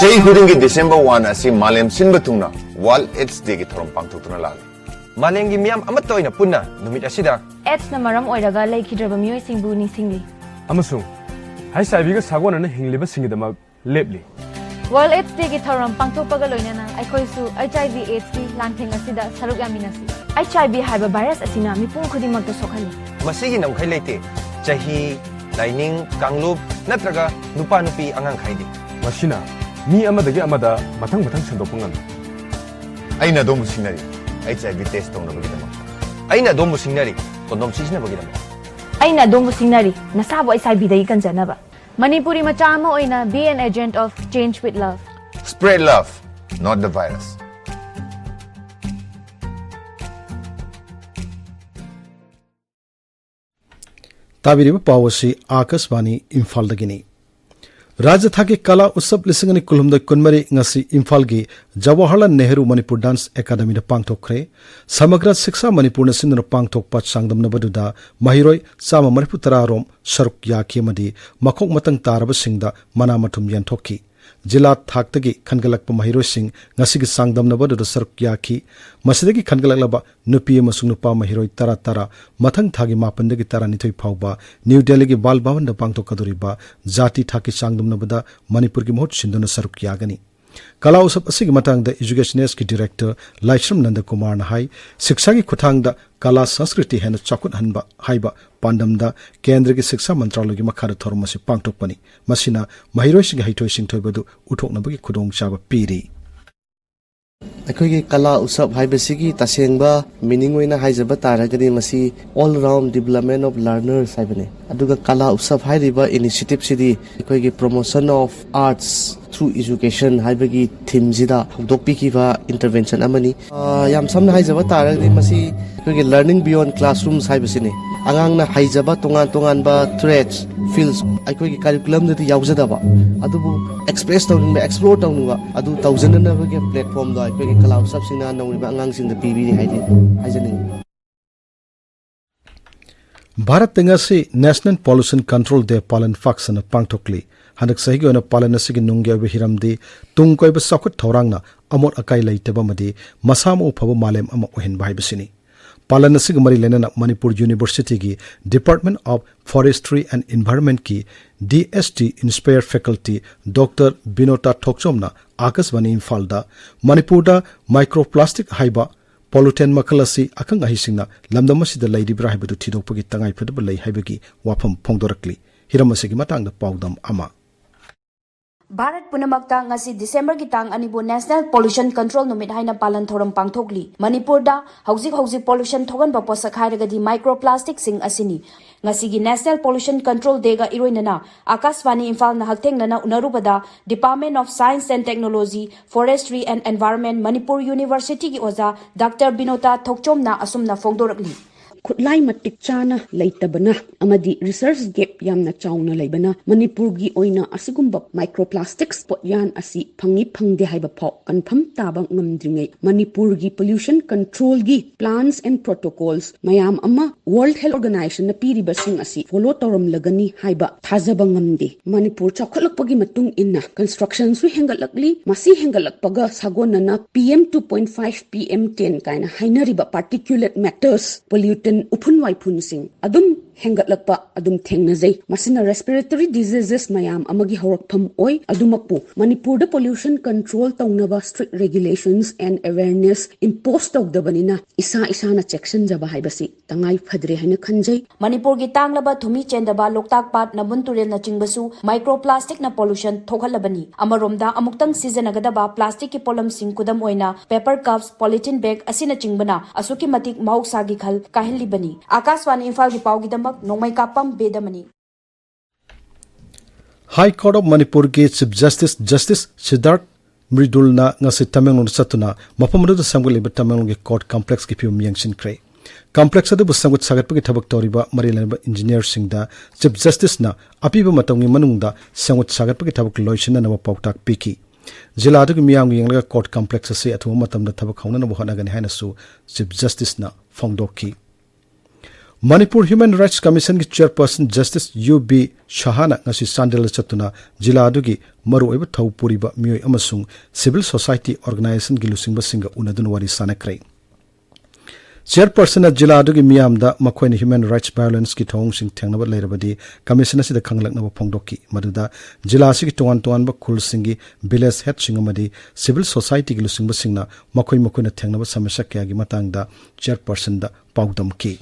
ꯆꯍꯤ ꯈꯨꯗꯤꯡꯒꯤ ꯗꯤꯁꯦꯝꯕꯔ ꯋꯥꯟ ꯑꯁꯤ ꯃꯥꯂꯦꯝ ꯁꯤꯟꯕ ꯊꯨꯡꯅ ꯋꯥꯔꯜꯗ ꯑꯦꯗꯁ ꯗꯦꯒꯤ ꯊꯧꯔꯝ ꯄꯥꯡꯊꯣꯛꯇꯨꯅ ꯂꯥꯛꯂꯤ꯫ ꯃꯥꯂꯦꯝꯒꯤ ꯃꯤꯌꯥꯝ ꯑꯃꯠꯇ ꯑꯣꯏꯅ ꯄꯨꯟꯅ ꯅꯨꯃꯤꯠ ꯑꯁꯤꯗ ꯑꯦꯗꯁꯅ ꯃꯔꯝ ꯑꯣꯏꯔꯒ ꯂꯩꯈꯤꯗ꯭ꯔꯕ ꯃꯤꯑꯣꯏꯁꯤꯡꯕꯨ ꯅꯤꯡꯁꯤꯡꯂꯤ꯫ ꯑꯃꯁꯨꯡ ꯍꯩꯆ ꯑꯥꯏ ꯚꯤꯒ ꯁꯥꯒꯣꯟꯅꯅ ꯍꯤꯡꯂꯤꯕꯁꯤꯡꯒꯤꯗꯃꯛ ꯂꯦꯞꯂꯤ꯫ ꯋꯥꯔꯜꯗ ꯑꯦꯗꯁ ꯗꯦꯒꯤ ꯊꯧꯔꯝ ꯄꯥꯡꯊꯣꯛꯄꯒ ꯂꯣꯏꯅꯅ ꯑꯩꯈꯣꯏꯁꯨ ꯑꯩꯆ ꯑꯥꯏ ꯚꯤ ꯑꯦꯗꯁꯀꯤ ꯂꯥꯟꯊꯦꯡ ꯑꯁꯤꯗ ꯁꯔꯨꯛ ꯌꯥꯃꯤꯟꯅꯁꯤ꯫ ꯑꯩꯆ ꯑꯥꯏ ꯚꯤ ꯍꯥꯏꯕ ꯚꯥꯏꯔꯁ ꯑꯁꯤꯅ ꯃꯤꯄꯨꯝ ꯈꯨꯗꯤꯡꯃꯛꯇ ꯁꯣꯛꯍꯜꯂꯤ꯫ ꯃꯁꯤꯒꯤ ꯅꯝꯈꯩ ꯂꯩꯇꯦ꯫ ꯆꯍꯤ, ꯂꯥꯏꯅꯤꯡ, ꯀꯥꯡꯂꯨꯞ ꯅꯠꯇ꯭ꯔꯒ ꯅꯨꯄꯥ ꯅꯨꯄꯤ ꯑꯉꯥꯡ ꯈꯥꯏꯗꯦ꯫ ꯃꯁꯤꯅ ꯃꯤ ꯑꯃꯗꯒꯤ ꯑꯃꯗ ꯃꯊꯪ ꯃꯊꯪ ꯁꯟꯗꯣꯛꯄ ꯉꯝꯃꯤ꯫ ꯑꯩꯅ ꯑꯗꯣꯝꯕꯨ ꯁꯤꯡꯅꯔꯤ, ꯑꯩꯆ ꯑꯥꯏ ꯚꯤ ꯇꯦꯁ ꯇꯧꯅꯕꯒꯤꯗꯃꯛ꯫ ꯑꯩꯅ ꯑꯗꯣꯝꯕꯨ ꯁꯤꯡꯅꯔꯤ, ꯀꯣꯟꯗꯣꯝ ꯁꯤꯖꯤꯟꯅꯕꯒꯤꯗꯃꯛ꯫ ꯑꯩꯅ ꯑꯗꯣꯝꯕꯨ ꯁꯤꯡꯅꯔꯤ, ꯅꯁꯥꯕꯨ ꯑꯩꯆ ꯑꯥꯏ ꯚꯤꯗꯒꯤ ꯀꯟꯖꯅꯕ꯫ ꯃꯅꯤꯄꯨꯔꯤ ꯃꯆꯥ ꯑꯃ ꯑꯣꯏꯅ be an agent of change with love. Spread love, not the virus. ꯇꯥꯕꯤꯔꯤꯕ ꯄꯥꯎ ꯑꯁꯤ ꯑꯥꯀꯥꯁꯕꯥꯅꯤ ꯏꯝꯐꯥꯜꯗꯒꯤꯅꯤ꯫ ꯔꯥꯖ꯭ꯌ ꯊꯥꯛꯀꯤ ꯀꯂꯥ ꯎꯠꯁꯕ ꯂꯤꯁꯤꯡ ꯑꯅꯤ ꯀꯨꯟꯍꯨꯝꯗꯣꯏ ꯀꯨꯟꯃꯔꯤ ꯉꯁꯤ ꯏꯝꯐꯥꯜꯒꯤ ꯖꯋꯥꯍꯔꯂꯥꯜ ꯅꯦꯍꯔꯨ ꯃꯅꯤꯄꯨꯔ ꯗꯥꯟꯁ ꯑꯦꯀꯥꯗꯃꯤꯗ ꯄꯥꯡꯊꯣꯛꯈ꯭ꯔꯦ꯫ ꯁꯃꯒ꯭ꯔ ꯁꯤꯛꯁꯥ ꯃꯅꯤꯄꯨꯔꯅ ꯁꯤꯟꯗꯨꯅ ꯄꯥꯡꯊꯣꯛꯄ ꯆꯥꯡꯗꯝꯅꯕꯗꯨꯗ ꯃꯍꯩꯔꯣꯏ ꯆꯥꯝꯃ ꯃꯔꯤꯐꯨ ꯇꯔꯥ ꯔꯣꯝ ꯁꯔꯨꯛ ꯌꯥꯈꯤ ꯑꯃꯗꯤ ꯃꯈꯣꯛ ꯃꯇꯪ ꯇꯥꯔꯕꯁꯤꯡꯗ ꯃꯅꯥ ꯃꯊꯨꯝ ꯌꯦꯟꯊꯣꯛꯈꯤ꯫ ꯖꯤꯂꯥ ꯊꯥꯛꯇꯒꯤ ꯈꯟꯒꯠꯂꯛꯄ ꯃꯍꯩꯔꯣꯏꯁꯤꯡ ꯉꯁꯤꯒꯤ ꯆꯥꯡꯗꯝꯅꯕ ꯑꯗꯨꯗ ꯁꯔꯨꯛ ꯌꯥꯈꯤ꯫ ꯃꯁꯤꯗꯒꯤ ꯈꯟꯒꯠꯂꯛꯂꯕ ꯅꯨꯄꯤ ꯑꯃꯁꯨꯡ ꯅꯨꯄꯥ ꯃꯍꯩꯔꯣꯏ ꯇꯔꯥ ꯇꯔꯥ ꯃꯊꯪ ꯊꯥꯒꯤ ꯃꯥꯄꯟꯗꯒꯤ ꯇꯔꯥꯅꯤꯊꯣꯏ ꯐꯥꯎꯕ ꯅ꯭ꯌꯨ ꯗꯦꯜꯂꯤꯒꯤ ꯕꯥꯜ ꯚꯋꯟꯗ ꯄꯥꯡꯊꯣꯛꯀꯗꯧꯔꯤꯕ ꯖꯥꯇꯤ ꯊꯥꯛꯀꯤ ꯆꯥꯡꯗꯝꯅꯕꯗ ꯃꯅꯤꯄꯨꯔꯒꯤ ꯃꯍꯨꯠ ꯁꯤꯟꯗꯨꯅ ꯁꯔꯨꯛ ꯌꯥꯒꯅꯤ꯫ ꯀꯂꯥ ꯎꯠꯁꯕ ꯑꯁꯤꯒꯤ ꯃꯇꯥꯡꯗ ꯏꯖꯨꯀꯦꯁꯟ ꯑꯦꯁꯀꯤ ꯗꯤꯔꯦꯛꯇꯔ ꯂꯥꯏꯁ꯭ꯔꯝ ꯅꯟꯗ ꯀꯨꯃꯥꯔꯅ ꯍꯥꯏ, ꯁꯤꯛꯁꯥꯒꯤ ꯈꯨꯠꯊꯥꯡꯗ ꯀꯂꯥ ꯁꯪꯁꯀ꯭ꯔꯤꯇꯤ ꯍꯦꯟꯅ ꯆꯥꯎꯈꯠꯍꯟꯕ ꯍꯥꯏꯕ ꯄꯥꯟꯗꯝꯗ ꯀꯦꯟꯗ꯭ꯔꯒꯤ ꯁꯤꯛꯁꯥ ꯃꯟꯇ꯭ꯔꯥꯂꯌꯒꯤ ꯃꯈꯥꯗ ꯊꯧꯔꯝ ꯑꯁꯤ ꯄꯥꯡꯊꯣꯛꯄꯅꯤ꯫ ꯃꯁꯤꯅ ꯃꯍꯩꯔꯣꯏꯁꯤꯡꯒꯤ ꯍꯩꯊꯣꯏ ꯁꯤꯡꯊꯣꯏꯕ ꯑꯗꯨ ꯎꯠꯊꯣꯛꯅꯕꯒꯤ ꯈꯨꯗꯣꯡꯆꯥꯕ ꯄꯤꯔꯤ꯫ ꯑꯩꯈꯣꯏꯒꯤ ꯀꯂꯥ ꯎꯠꯁꯕ ꯍꯥꯏꯕꯁꯤꯒꯤ ꯇꯁꯦꯡꯕ ꯃꯤꯅꯤꯡ ꯑꯣꯏꯅ ꯍꯥꯏꯖꯕ ꯇꯥꯔꯒꯗꯤ ꯃꯁꯤ All Round Development of Learners ꯍꯥꯏꯕꯅꯤ꯫ ꯑꯗꯨꯒ ꯀꯂꯥ ꯎꯠꯁꯕ ꯍꯥꯏꯔꯤꯕ ꯏꯅꯤꯁꯤꯌꯦꯇꯤꯚꯁꯤꯗꯤ ꯑꯩꯈꯣꯏꯒꯤ Promotion of Arts through Education ꯍꯥꯏꯕꯒꯤ ꯊꯤꯝꯁꯤꯗ ꯍꯧꯗꯣꯛꯄꯤꯈꯤꯕ ꯏꯟꯇꯔꯚꯦꯟꯁꯟ ꯑꯃꯅꯤ꯫ ꯑ, ꯌꯥꯝ ꯁꯝꯅ ꯍꯥꯏꯖꯕ ꯇꯥꯔꯒꯗꯤ ꯃꯁꯤ ꯑꯩꯈꯣꯏꯒꯤ Learning Beyond Classrooms ꯍꯥꯏꯕꯁꯤꯅꯤ꯫ ꯑꯉꯥꯡꯅ ꯍꯩꯖꯕ ꯇꯣꯉꯥꯟ ꯇꯣꯉꯥꯟꯕ ꯊ꯭ꯔꯦꯗꯁ, ꯐꯤꯜꯗꯁ ꯑꯩꯈꯣꯏꯒꯤ ꯀꯔꯤꯀꯨꯂꯝꯗꯗꯤ ꯌꯥꯎꯖꯗꯕ, ꯑꯗꯨꯕꯨ ꯑꯦꯛꯁꯄ꯭ꯔꯦꯁ ꯇꯧꯅꯤꯡꯕ, ꯑꯦꯛꯁꯄ꯭ꯂꯣꯔ ꯇꯧꯅꯤꯡꯕ ꯑꯗꯨ ꯇꯧꯖꯅꯅꯕꯒꯤ ꯄ꯭ꯂꯦꯠꯐꯣꯔꯝꯗꯣ ꯑꯩꯈꯣꯏꯒꯤ ꯀꯂꯥ ꯎꯠꯁꯕꯁꯤꯡꯅ ꯅꯧꯔꯤꯕ ꯑꯉꯥꯡꯁꯤꯡꯗ ꯄꯤꯕꯤꯔꯤ ꯍꯥꯏꯗꯤ ꯍꯥꯏꯖꯅꯤꯡꯉꯤ꯫ ꯚꯥꯔꯠꯇ ꯉꯁꯤ National Pollution Control Day ꯄꯥꯂꯟ ꯄꯥꯛ ꯁꯟꯅ ꯄꯥꯡꯊꯣꯛꯂꯤ꯫ ꯍꯟꯗꯛ ꯆꯍꯤꯒꯤ ꯑꯣꯏꯅ ꯄꯥꯂꯟ ꯑꯁꯤꯒꯤ ꯅꯨꯡꯒꯤ ꯑꯣꯏꯕ ꯍꯤꯔꯝꯗꯤ ꯇꯨꯡ ꯀꯣꯏꯕ ꯆꯥꯎꯈꯠ ꯊꯧꯔꯥꯡꯅ ꯑꯃꯣꯠ ꯑꯀꯥꯏ ꯂꯩꯇꯕ ꯑꯃꯗꯤ ꯃꯁꯥ ꯃꯎ ꯐꯕ ꯃꯥꯂꯦꯝ ꯑꯃ ꯑꯣꯏꯍꯟꯕ ꯍꯥꯏꯕꯁꯤꯅꯤ꯫ ꯄꯥꯂꯟ ꯑꯁꯤꯒ ꯃꯔꯤ ꯂꯩꯅꯅ ꯃꯅꯤꯄꯨꯔ ꯌꯨꯅꯤꯚꯔꯁꯤꯇꯤꯒꯤ Department of Forestry and Environmentꯀꯤ D S T Inspire Faculty Doctor ꯕꯤꯅꯣꯇꯥ ꯊꯣꯛꯆꯣꯝꯅ ꯑꯥꯀꯥꯁꯕꯥꯅꯤ ꯏꯝꯐꯥꯜꯗ ꯃꯅꯤꯄꯨꯔꯗ ꯃꯥꯏꯀ꯭ꯔꯣ ꯄ꯭ꯂꯥꯁꯇꯤꯛ ꯍꯥꯏꯕ ꯄꯣꯂꯨꯇꯦꯟ ꯃꯈꯜ ꯑꯁꯤ ꯑꯈꯪ ꯑꯍꯩꯁꯤꯡꯅ ꯂꯝꯗꯝ ꯑꯁꯤꯗ ꯂꯩꯔꯤꯕ꯭ꯔꯥ ꯍꯥꯏꯕꯗꯨ ꯊꯤꯗꯣꯛꯄꯒꯤ ꯇꯉꯥꯏꯐꯗꯕ ꯂꯩ ꯍꯥꯏꯕꯒꯤ ꯋꯥꯐꯝ ꯐꯣꯡꯗꯣꯔꯛꯂꯤ꯫ ꯍꯤꯔꯝ ꯑꯁꯤꯒꯤ ꯃꯇꯥꯡꯗ ꯄꯥꯎꯗꯝ ꯑꯃ꯫ ꯚꯥꯔꯠ ꯄꯨꯝꯅꯃꯛꯇ ꯉꯁꯤ ꯗꯤꯁꯦꯝꯕꯔꯒꯤ ꯇꯥꯡ ꯑꯅꯤꯕꯨ National Pollution Control ꯅꯨꯃꯤꯠ ꯍꯥꯏꯅ ꯄꯥꯂꯟ ꯊꯧꯔꯝ ꯄꯥꯡꯊꯣꯛꯂꯤ꯫ ꯃꯅꯤꯄꯨꯔꯗ ꯍꯧꯖꯤꯛ ꯍꯧꯖꯤꯛ ꯄꯣꯂꯨꯁꯟ ꯊꯣꯛꯍꯟꯕ ꯄꯣꯠꯁꯛ ꯍꯥꯏꯔꯒꯗꯤ ꯃꯥꯏꯀ꯭ꯔꯣ ꯄ꯭ꯂꯥꯁꯇꯤꯛꯁꯤꯡ ꯑꯁꯤꯅꯤ꯫ ꯉꯁꯤꯒꯤ National Pollution Control Dayꯒ ꯏꯔꯣꯏꯅꯅ ꯑꯥꯀꯥꯁꯕꯥꯅꯤ ꯏꯝꯐꯥꯜꯅ ꯍꯛꯊꯦꯡꯅꯅ ꯎꯅꯔꯨꯕꯗ Department of Science and Technology, Forestry and Environment, Manipur ꯌꯨꯅꯤꯚꯔꯁꯤꯇꯤꯒꯤ ꯑꯣꯖꯥ ꯗꯥꯛꯇꯔ ꯕꯤꯅꯣꯇꯥ ꯊꯣꯛꯆꯣꯝꯅ ꯑꯁꯨꯝꯅ ꯐꯣꯡꯗꯣꯔꯛꯂꯤ꯫ ꯈꯨꯠꯂꯥꯏ ꯃꯇꯤꯛ ꯆꯥꯅ ꯂꯩꯇꯕꯅ ꯑꯃꯗꯤ research gap ꯌꯥꯝꯅ ꯆꯥꯎꯅ ꯂꯩꯕꯅ ꯃꯅꯤꯄꯨꯔꯒꯤ ꯑꯣꯏꯅ ꯑꯁꯤꯒꯨꯝꯕ microplastics ꯄꯣꯠꯌꯥꯟ ꯑꯁꯤ ꯐꯪꯏ ꯐꯪꯗꯦ ꯍꯥꯏꯕ ꯐꯥꯎ confirm ꯇꯥꯕ ꯉꯝꯗ꯭ꯔꯤꯉꯩ ꯃꯅꯤꯄꯨꯔꯒꯤ pollution controlꯒꯤ plans and protocols ꯃꯌꯥꯝ ꯑꯃ World Health Organizationꯅ ꯄꯤꯔꯤꯕꯁꯤꯡ ꯑꯁꯤ follow ꯇꯧꯔꯝꯂꯒꯅꯤ ꯍꯥꯏꯕ ꯊꯥꯖꯕ ꯉꯝꯗꯦ꯫ ꯃꯅꯤꯄꯨꯔ ꯆꯥꯎꯈꯠꯂꯛꯄꯒꯤ ꯃꯇꯨꯡ ꯏꯟꯅ constructionꯁꯨ ꯍꯦꯟꯒꯠꯂꯛꯂꯤ꯫ ꯃꯁꯤ ꯍꯦꯟꯒꯠꯂꯛꯄꯒ ꯁꯥꯒꯣꯟꯅꯅ P M two point five, P M ten ꯀꯥꯏꯅ ꯍꯥꯏꯅꯔꯤꯕ particulate matters, pollutant, ꯎꯐꯨꯟ ꯋꯥꯏꯐꯨꯟꯁꯤꯡ ꯑꯗꯨꯝ ꯍꯦꯟꯒꯠꯂꯛꯄ ꯑꯗꯨꯝ ꯊꯦꯡꯅꯖꯩ꯫ ꯃꯁꯤꯅ respiratory diseases ꯃꯌꯥꯝ ꯑꯃꯒꯤ ꯍꯧꯔꯛꯐꯝ ꯑꯣꯏ꯫ ꯑꯗꯨꯃꯛꯄꯨ ꯃꯅꯤꯄꯨꯔꯗ pollution control ꯇꯧꯅꯕ strict regulations and awareness impose ꯇꯧꯗꯕꯅꯤꯅ ꯏꯁꯥ ꯏꯁꯥꯅ ꯆꯦꯛꯁꯤꯟꯖꯕ ꯍꯥꯏꯕꯁꯤ ꯇꯉꯥꯏ ꯐꯗ꯭ꯔꯦ ꯍꯥꯏꯅ ꯈꯟꯖꯩ꯫ ꯃꯅꯤꯄꯨꯔꯒꯤ ꯇꯥꯡꯂꯕ ꯊꯨꯝꯃꯤ ꯆꯦꯟꯗꯕ ꯂꯣꯛꯇꯥꯛ ꯄꯥꯠ, ꯅꯝꯕꯨꯜ ꯇꯨꯔꯦꯜꯅꯆꯤꯡꯕꯁꯨ microplasticꯅ pollution ꯊꯣꯛꯍꯜꯂꯕꯅꯤ꯫ ꯑꯃꯔꯣꯝꯗ ꯑꯃꯨꯛꯇꯪ ꯁꯤꯖꯤꯟꯅꯒꯗꯕ plasticꯀꯤ ꯄꯣꯠꯂꯝꯁꯤꯡ, ꯈꯨꯗꯝ ꯑꯣꯏꯅ paper cups, polythene bag ꯑꯁꯤꯅꯆꯤꯡꯕꯅ ꯑꯁꯨꯛꯀꯤ ꯃꯇꯤꯛ ꯃꯍꯧꯁꯥꯒꯤ ꯈꯜ ꯀꯥꯏꯍꯜꯂꯤꯕꯅꯤ꯫ ꯑꯥꯀꯥꯁꯕꯥꯅꯤ ꯏꯝꯐꯥꯜꯒꯤ ꯄꯥꯎꯒꯤꯗꯃꯛ ꯅꯣꯡꯃꯩꯀꯥꯄꯝ ꯕꯦꯗꯃꯅꯤ꯫ High Court of ꯃꯅꯤꯄꯨꯔꯒꯤ Chief Justice Justice ꯁꯤꯗꯥꯔꯊ ꯃ꯭ꯔꯤꯗꯨꯜꯅ ꯉꯁꯤ ꯇꯃꯦꯡꯂꯣꯡꯗ ꯆꯠꯇꯨꯅ ꯃꯐꯝ ꯑꯗꯨꯗ ꯁꯦꯝꯒꯠꯂꯤꯕ ꯇꯃꯦꯡꯂꯣꯡꯒꯤ court complexꯀꯤ ꯐꯤꯕꯝ ꯌꯦꯡꯁꯤꯟꯈ꯭ꯔꯦ꯫ Complex ꯑꯗꯨꯕꯨ ꯁꯦꯝꯒꯠ ꯁꯥꯒꯠꯄꯒꯤ ꯊꯕꯛ ꯇꯧꯔꯤꯕ ꯃꯔꯤ ꯂꯩꯅꯕ engineerꯁꯤꯡꯗ Chief Justiceꯅ ꯑꯄꯤꯕ ꯃꯇꯝꯒꯤ ꯃꯅꯨꯡꯗ ꯁꯦꯝꯒꯠ ꯁꯥꯒꯠꯄꯒꯤ ꯊꯕꯛ ꯂꯣꯏꯁꯤꯟꯅꯅꯕ ꯄꯥꯎꯇꯥꯛ ꯄꯤꯈꯤ꯫ ꯖꯤꯂꯥ ꯑꯗꯨꯒꯤ ꯃꯤꯌꯥꯝꯒꯤ ꯌꯦꯡꯂꯒ court complex ꯑꯁꯤ ꯑꯊꯨꯕ ꯃꯇꯝꯗ ꯊꯕꯛ ꯍꯧꯅꯅꯕ ꯍꯣꯠꯅꯒꯅꯤ ꯍꯥꯏꯅꯁꯨ Chief Justiceꯅ ꯐꯣꯡꯗꯣꯛꯈꯤ꯫ ꯃꯅꯤꯄꯨꯔ Human Rights Commissionꯒꯤ chairperson Justice ꯌꯨ ꯕꯤ ꯁꯍꯥꯅ ꯉꯁꯤ ꯆꯥꯟꯗꯦꯜꯗ ꯆꯠꯇꯨꯅ ꯖꯤꯂꯥ ꯑꯗꯨꯒꯤ ꯃꯔꯨꯑꯣꯏꯕ ꯊꯧ ꯄꯨꯔꯤꯕ ꯃꯤꯑꯣꯏ ꯑꯃꯁꯨꯡ civil society organizationꯒꯤ ꯂꯨꯆꯤꯡꯕꯁꯤꯡꯒ ꯎꯅꯗꯨꯅ ꯋꯥꯔꯤ ꯁꯥꯅꯈ꯭ꯔꯦ꯫ Chairpersonꯅ ꯖꯤꯂꯥ ꯑꯗꯨꯒꯤ ꯃꯤꯌꯥꯝꯗ ꯃꯈꯣꯏꯅ human rights violenceꯀꯤ ꯊꯧꯑꯣꯡꯁꯤꯡ ꯊꯦꯡꯅꯕ ꯂꯩꯔꯕꯗꯤ commission ꯑꯁꯤꯗ ꯈꯪꯍꯜꯂꯛꯅꯕ ꯐꯣꯡꯗꯣꯛꯈꯤ꯫ ꯃꯗꯨꯗ ꯖꯤꯂꯥ ꯑꯁꯤꯒꯤ ꯇꯣꯉꯥꯟ ꯇꯣꯉꯥꯟꯕ ꯈꯨꯜꯁꯤꯡꯒꯤ village headꯁꯤꯡ ꯑꯃꯗꯤ civil societyꯒꯤ ꯂꯨꯆꯤꯡꯕꯁꯤꯡꯅ ꯃꯈꯣꯏ ꯃꯈꯣꯏꯅ ꯊꯦꯡꯅꯕ ꯁꯃꯁ꯭ꯌꯥ ꯀꯌꯥꯒꯤ ꯃꯇꯥꯡꯗ chairpersonꯗ ꯄꯥꯎꯗꯝꯈꯤ꯫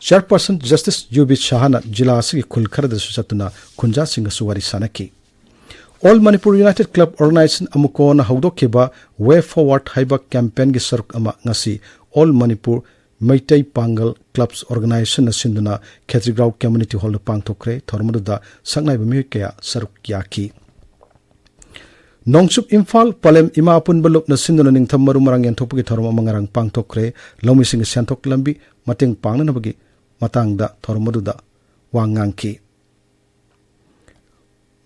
Chairperson Justice ꯌꯨ ꯕꯤ ꯁꯍꯥꯅ ꯖꯤꯂꯥ ꯑꯁꯤꯒꯤ ꯈꯨꯜ ꯈꯔꯗꯁꯨ ꯆꯠꯇꯨꯅ ꯈꯨꯟꯖꯥꯁꯤꯡꯒꯁꯨ ꯋꯥꯔꯤ ꯁꯥꯅꯈꯤ꯫ All Manipur United Club Organization, ꯑꯃꯨꯀꯣꯅ ꯍꯧꯗꯣꯛꯈꯤꯕ Way Forward ꯍꯥꯏꯕ campaignꯒꯤ ꯁꯔꯨꯛ ꯑꯃ ꯉꯁꯤ All Manipur ꯃꯩꯇꯩ ꯄꯥꯡꯒꯜ ꯀ꯭ꯂꯕꯁ ꯑꯣꯔꯒꯅꯥꯏꯖꯦꯁꯟꯅ ꯁꯤꯟꯗꯨꯅ ꯈꯦꯇ꯭ꯔꯤꯒꯥꯎ ꯀꯝꯃ꯭ꯌꯨꯅꯤꯇꯤ ꯍꯣꯜꯗ ꯄꯥꯡꯊꯣꯛꯈ꯭ꯔꯦ꯫ ꯊꯧꯔꯝ ꯑꯗꯨꯗ ꯁꯛꯅꯥꯏꯕ ꯃꯤꯑꯣꯏ ꯀꯌꯥ ꯁꯔꯨꯛ ꯌꯥꯈꯤ꯫ ꯅꯣꯡꯆꯨꯞ ꯏꯝꯐꯥꯜ ꯄꯂꯦꯝ ꯏꯃꯥ ꯑꯄꯨꯟꯕ ꯂꯨꯞꯅ ꯁꯤꯟꯗꯨꯅ ꯅꯤꯡꯊꯝ ꯃꯔꯨ ꯃꯔꯥꯡ ꯌꯦꯟꯊꯣꯛꯄꯒꯤ ꯊꯧꯔꯝ ꯑꯃ ꯉꯔꯥꯡ ꯄꯥꯡꯊꯣꯛꯈ꯭ꯔꯦ꯫ ꯂꯧꯃꯤꯁꯤꯡꯒꯤ ꯁꯦꯟꯊꯣꯛ ꯂꯝꯕꯤ ꯃꯇꯦꯡ ꯄꯥꯡꯅꯅꯕꯒꯤ ꯃꯇꯥꯡꯗ ꯊꯧꯔꯝ ꯑꯗꯨꯗ ꯋꯥ ꯉꯥꯡꯈꯤ꯫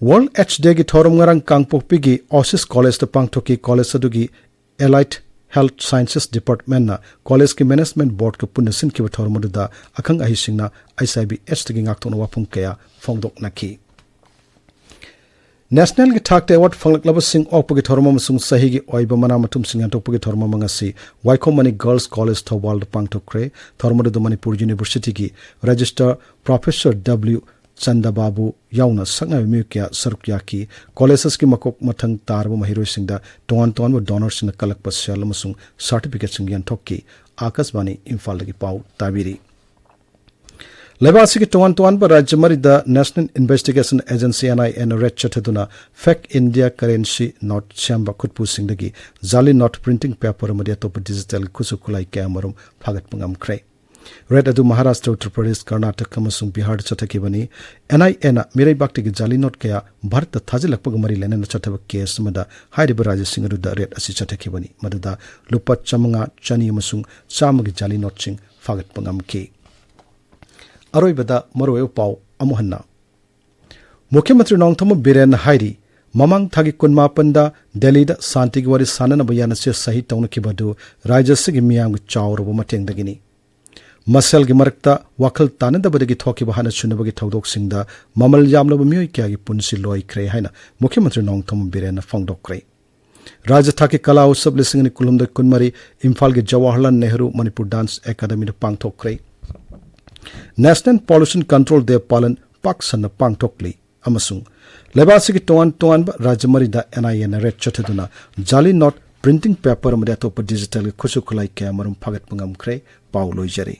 ꯋꯥꯔꯜꯗ ꯑꯦꯗꯁ ꯗꯦꯒꯤ ꯊꯧꯔꯝ ꯉꯔꯥꯡ ꯀꯥꯡꯄꯣꯛꯄꯤꯒꯤ ꯑꯣꯁꯤꯁ ꯀꯣꯂꯦꯖꯇ ꯄꯥꯡꯊꯣꯛꯈꯤ꯫ ꯀꯣꯂꯦꯖ ꯑꯗꯨꯒꯤ ꯑꯦꯂꯥꯏꯠ ꯍꯦꯜꯊ ꯁꯥꯏꯟꯁꯦꯁ ꯗꯤꯄꯥꯔꯠꯃꯦꯟꯅ ꯀꯣꯂꯦꯖꯀꯤ ꯃꯦꯅꯦꯖꯃꯦꯟꯠ ꯕꯣꯔꯗꯀ ꯄꯨꯟꯅ ꯁꯤꯟꯈꯤꯕ ꯊꯧꯔꯝ ꯑꯗꯨꯗ ꯑꯈꯪ ꯑꯍꯩꯁꯤꯡꯅ ꯑꯩꯆ ꯑꯥꯏ ꯚꯤ ꯑꯦꯗꯁꯇꯒꯤ ꯉꯥꯛꯊꯣꯛꯅꯕ ꯋꯥꯐꯝ ꯀꯌꯥ ꯐꯣꯡꯗꯣꯛꯅꯈꯤ꯫ ꯅꯦꯁꯅꯦꯜꯒꯤ ꯊꯥꯛꯇ ꯑꯦꯋꯥꯔꯗ ꯐꯪꯂꯛꯂꯕꯁꯤꯡ ꯑꯣꯛꯄꯒꯤ ꯊꯧꯔꯝ ꯑꯃꯁꯨꯡ ꯆꯍꯤꯒꯤ ꯑꯣꯏꯕ ꯃꯅꯥ ꯃꯊꯨꯝꯁꯤꯡ ꯌꯦꯟꯊꯣꯛꯄꯒꯤ ꯊꯧꯔꯝ ꯑꯃ ꯉꯁꯤ ꯋꯥꯏꯈꯣꯝ ꯃꯅꯤ ꯒꯔꯜꯁ ꯀꯣꯂꯦꯖ ꯊꯧꯕꯥꯜꯗ ꯄꯥꯡꯊꯣꯛꯈ꯭ꯔꯦ꯫ ꯊꯧꯔꯝ ꯑꯗꯨꯗ ꯃꯅꯤꯄꯨꯔ ꯌꯨꯅꯤꯚꯔꯁꯤꯇꯤꯒꯤ ꯔꯦꯖꯤꯁꯇ꯭ꯔꯥꯔ ꯄ꯭ꯔꯣꯐꯦꯁꯔ ꯗꯕ꯭ꯂꯤꯎ ꯆꯟꯗꯕꯥꯕꯨ ꯌꯥꯎꯅ ꯁꯛꯅꯥꯏꯕ ꯃꯤꯑꯣꯏ ꯀꯌꯥ ꯁꯔꯨꯛ ꯌꯥꯈꯤ꯫ ꯀꯣꯂꯦꯖ ꯑꯁꯤꯒꯤ ꯃꯀꯣꯛ ꯃꯊꯪ ꯇꯥꯔꯕ ꯃꯍꯩꯔꯣꯏꯁꯤꯡꯗ ꯇꯣꯉꯥꯟ ꯇꯣꯉꯥꯟꯕ ꯗꯣꯅꯔꯁꯤꯡꯅ ꯀꯜꯂꯛꯄ ꯁꯦꯜ ꯑꯃꯁꯨꯡ ꯁꯥꯔꯇꯤꯐꯤꯀꯦꯠꯁꯤꯡ ꯌꯦꯟꯊꯣꯛꯈꯤ꯫ ꯑꯥꯀꯥꯁꯕꯥꯅꯤ ꯏꯝꯐꯥꯜꯗꯒꯤ ꯄꯥꯎ ꯇꯥꯕꯤꯔꯤ꯫ ꯂꯩꯕꯥꯛ ꯑꯁꯤꯒꯤ ꯇꯣꯉꯥꯟ ꯇꯣꯉꯥꯟꯕ ꯔꯥꯖ꯭ꯌ ꯃꯔꯤꯗ ꯅꯦꯁꯅꯦꯜ ꯏꯟꯚꯦꯁꯇꯤꯒꯦꯁꯟ ꯑꯦꯖꯦꯟꯁꯤ, ꯑꯦꯟ ꯑꯥꯏ ꯑꯦꯅ ꯔꯦꯗ ꯆꯠꯊꯗꯨꯅ ꯐꯦꯛ ꯏꯟꯗꯤꯌꯥ ꯀꯔꯦꯟꯁꯤ ꯅꯣꯠ ꯁꯦꯝꯕ ꯈꯨꯠꯄꯨꯁꯤꯡꯗꯒꯤ ꯖꯥꯂꯤ ꯅꯣꯠ, ꯄ꯭ꯔꯤꯟꯇꯤꯡ ꯄꯦꯄꯔ ꯑꯃꯗꯤ ꯑꯇꯣꯞꯄ ꯗꯤꯖꯤꯇꯦꯜ ꯈꯨꯠꯁꯨ ꯈꯨꯠꯂꯥꯏ ꯀꯌꯥꯃꯔꯨꯝ ꯐꯥꯒꯠꯄ ꯉꯝꯈ꯭ꯔꯦ꯫ ꯔꯦꯗ ꯑꯗꯨ ꯃꯍꯥꯔꯥꯁꯇ꯭ꯔ, ꯎꯠꯇꯔ ꯄ꯭ꯔꯗꯦꯁ, ꯀꯔꯅꯥꯇꯀ ꯑꯃꯁꯨꯡ ꯕꯤꯍꯥꯔꯗ ꯆꯠꯊꯈꯤꯕꯅꯤ꯫ ꯑꯦꯟ ꯑꯥꯏ ꯑꯦꯅ ꯃꯤꯔꯩꯕꯥꯛꯇꯒꯤ ꯖꯥꯂꯤ ꯅꯣꯠ ꯀꯌꯥ ꯚꯥꯔꯠꯇ ꯊꯥꯖꯤꯜꯂꯛꯄꯒ ꯃꯔꯤ ꯂꯩꯅꯅ ꯆꯠꯊꯕ ꯀꯦꯁ ꯑꯃꯗ ꯍꯥꯏꯔꯤꯕ ꯔꯥꯖ꯭ꯌꯁꯤꯡ ꯑꯗꯨꯗ ꯔꯦꯗ ꯑꯁꯤ ꯆꯠꯊꯈꯤꯕꯅꯤ, ꯃꯗꯨꯗ ꯂꯨꯄꯥ ꯆꯥꯃꯉꯥ, ꯆꯅꯤ ꯑꯃꯁꯨꯡ ꯆꯥꯝꯃꯒꯤ ꯖꯥꯂꯤ ꯅꯣꯠꯁꯤꯡ ꯐꯥꯒꯠꯄ ꯉꯝꯈꯤ꯫ ꯑꯔꯣꯏꯕꯗ ꯃꯔꯨꯑꯣꯏꯕ ꯄꯥꯎ ꯑꯃꯨꯛ ꯍꯟꯅ꯫ ꯃꯨꯈ꯭ꯌ ꯃꯟꯇ꯭ꯔꯤ ꯅꯣꯡꯊꯣꯝꯕꯝ ꯕꯤꯔꯦꯟꯅ ꯍꯥꯏꯔꯤ, ꯃꯃꯥꯡ ꯊꯥꯒꯤ ꯀꯨꯟꯃꯥꯄꯟꯗ ꯗꯦꯜꯂꯤꯗ ꯁꯥꯟꯇꯤꯒꯤ ꯋꯥꯔꯤ ꯁꯥꯟꯅꯅꯕ ꯌꯥꯅꯁꯦ ꯁꯍꯤ ꯇꯧꯅꯈꯤꯕ ꯑꯗꯨ ꯔꯥꯖ꯭ꯌ ꯑꯁꯤꯒꯤ ꯃꯤꯌꯥꯝꯒꯤ ꯆꯥꯎꯔꯕ ꯃꯇꯦꯡꯗꯒꯤꯅꯤ꯫ ꯃꯁꯦꯜꯒꯤ ꯃꯔꯛꯇ ꯋꯥꯈꯜ ꯇꯥꯅꯗꯕꯗꯒꯤ ꯊꯣꯛꯈꯤꯕ ꯍꯥꯟꯅ ꯁꯨꯅꯕꯒꯤ ꯊꯧꯗꯣꯛꯁꯤꯡꯗ ꯃꯃꯜ ꯌꯥꯝꯂꯕ ꯃꯤꯑꯣꯏ ꯀꯌꯥꯒꯤ ꯄꯨꯟꯁꯤ ꯂꯣꯏꯈ꯭ꯔꯦ ꯍꯥꯏꯅ ꯃꯨꯈ꯭ꯌ ꯃꯟꯇ꯭ꯔꯤ ꯅꯣꯡꯊꯣꯝꯕꯝ ꯕꯤꯔꯦꯟꯅ ꯐꯣꯡꯗꯣꯛꯈ꯭ꯔꯦ꯫ ꯔꯥꯖ꯭ꯌ ꯊꯥꯛꯀꯤ ꯀꯂꯥ ꯎꯠꯁꯕ ꯂꯤꯁꯤꯡ ꯑꯅꯤ ꯀꯨꯟꯍꯨꯝꯗꯣꯏ ꯀꯨꯟꯃꯔꯤ ꯏꯝꯐꯥꯜꯒꯤ ꯖꯋꯥꯍꯔꯂꯥꯜ ꯅꯦꯍꯔꯨ ꯃꯅꯤꯄꯨꯔ ꯗꯥꯟꯁ ꯑꯦꯀꯥꯗꯃꯤꯗ ꯄꯥꯡꯊꯣꯛꯈ꯭ꯔꯦ꯫ ꯅꯦꯁꯅꯦꯜ ꯄꯣꯂꯨꯁꯟ ꯀꯟꯇ꯭ꯔꯣꯜ ꯗꯦ ꯄꯥꯂꯟ ꯄꯥꯛ ꯁꯟꯅ ꯄꯥꯡꯊꯣꯛꯂꯤ ꯑꯃꯁꯨꯡ ꯂꯩꯕꯥꯛ ꯑꯁꯤꯒꯤ ꯇꯣꯉꯥꯟ ꯇꯣꯉꯥꯟꯕ ꯔꯥꯖ꯭ꯌ ꯃꯔꯤꯗ ꯑꯦꯟ ꯑꯥꯏ ꯑꯦꯅ ꯔꯦꯗ ꯆꯠꯊꯗꯨꯅ ꯖꯥꯂꯤ ꯅꯣꯠ, ꯄ꯭ꯔꯤꯟꯇꯤꯡ ꯄꯦꯄꯔ ꯑꯃꯗꯤ ꯑꯇꯣꯞꯄ ꯗꯤꯖꯤꯇꯦꯜꯒꯤ ꯈꯨꯠꯁꯨ ꯈꯨꯠꯂꯥꯏ ꯀꯌꯥꯃꯔꯨꯝ ꯐꯥꯒꯠꯄ ꯉꯝꯈ꯭ꯔꯦ꯫ ꯄꯥꯎ ꯂꯣꯏꯖꯔꯦ꯫